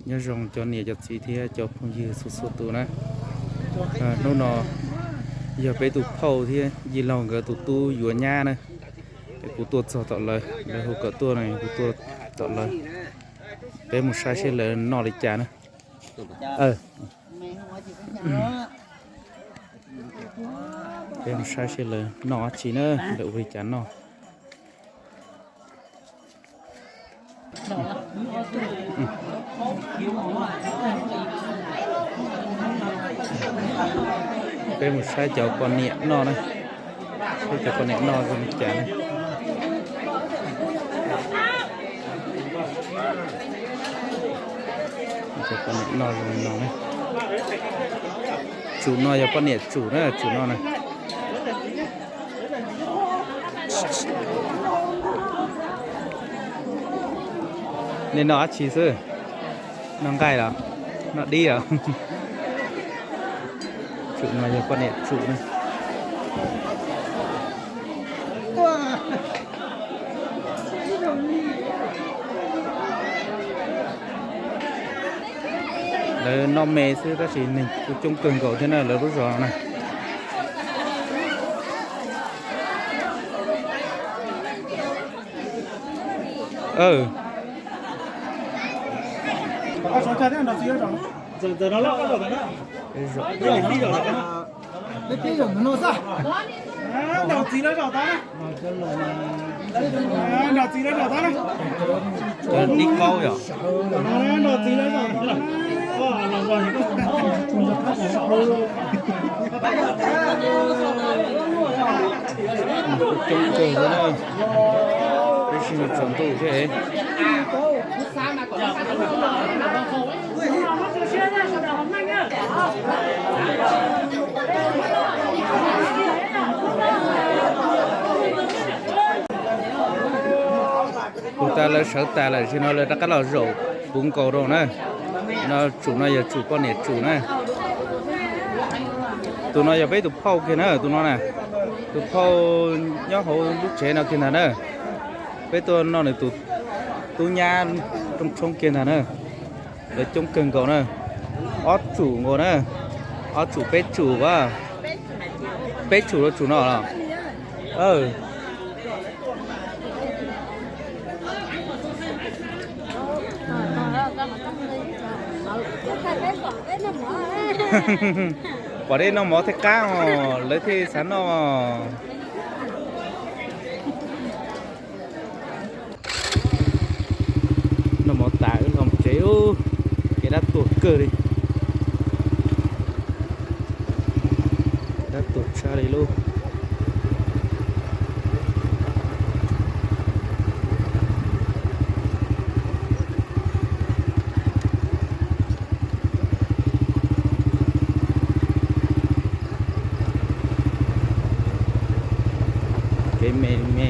Nyob zoo cov niam cov txiv thiab cov phooj ywg txhua txhua tus na. Hnub no yog peb tus phauj thiab yij laug nkawd tus tub yuav nyab na. Es kuv tuaj txog tom lawv, lawv hu kom tuaj no kuv tuaj tom lawv. Peb mus saib seb lawv noj li cas na. Peb mus saib seb lawv noj dab tsi na, lawv ua li cas noj. Peb mus saib cov poj niam noj na. Saib cov poj niam noj zoo li cas na. Cov poj niam noj zoo li no na. Tsum no yog poj niam tsum na, tsum no na. Nej noj dab tsi xwb? Noj nqaij los? Noj dib los? Tsum no yog poj niam tsum na. Lawv noj me xwb tab sis neeg kuj coob kawg nkaus thiab na lawv lub zos no na. Dib kaub yom. Coob kawg li na, tab sis tsaus ntuj thiab. Kuv tas lawv sawv tas lawm, tam sim no lawv rov qab los zaum puv nkaus rau na. No tsum no yog tsum poj niam tsum na. Tus no yog peb tus phauj kiag na, tus no na. Tus phauj nyob hauv lub tsev no kiag ntag na. Peb tuaj noj nws tus tub nyab rooj tshoob kiag ntag na. Lawv coob kawg nkaus na. Ob tsum nkaus na. Ob tsum peb tsum a. Peb tsum los tsum no los? Pom dej noj mov thiaj qab os, lawv thiaj xav noj. Noj mov tas wb los tsev, kev dab tuag kawg li. Dab tuag tshaj li lauj. Kev me me.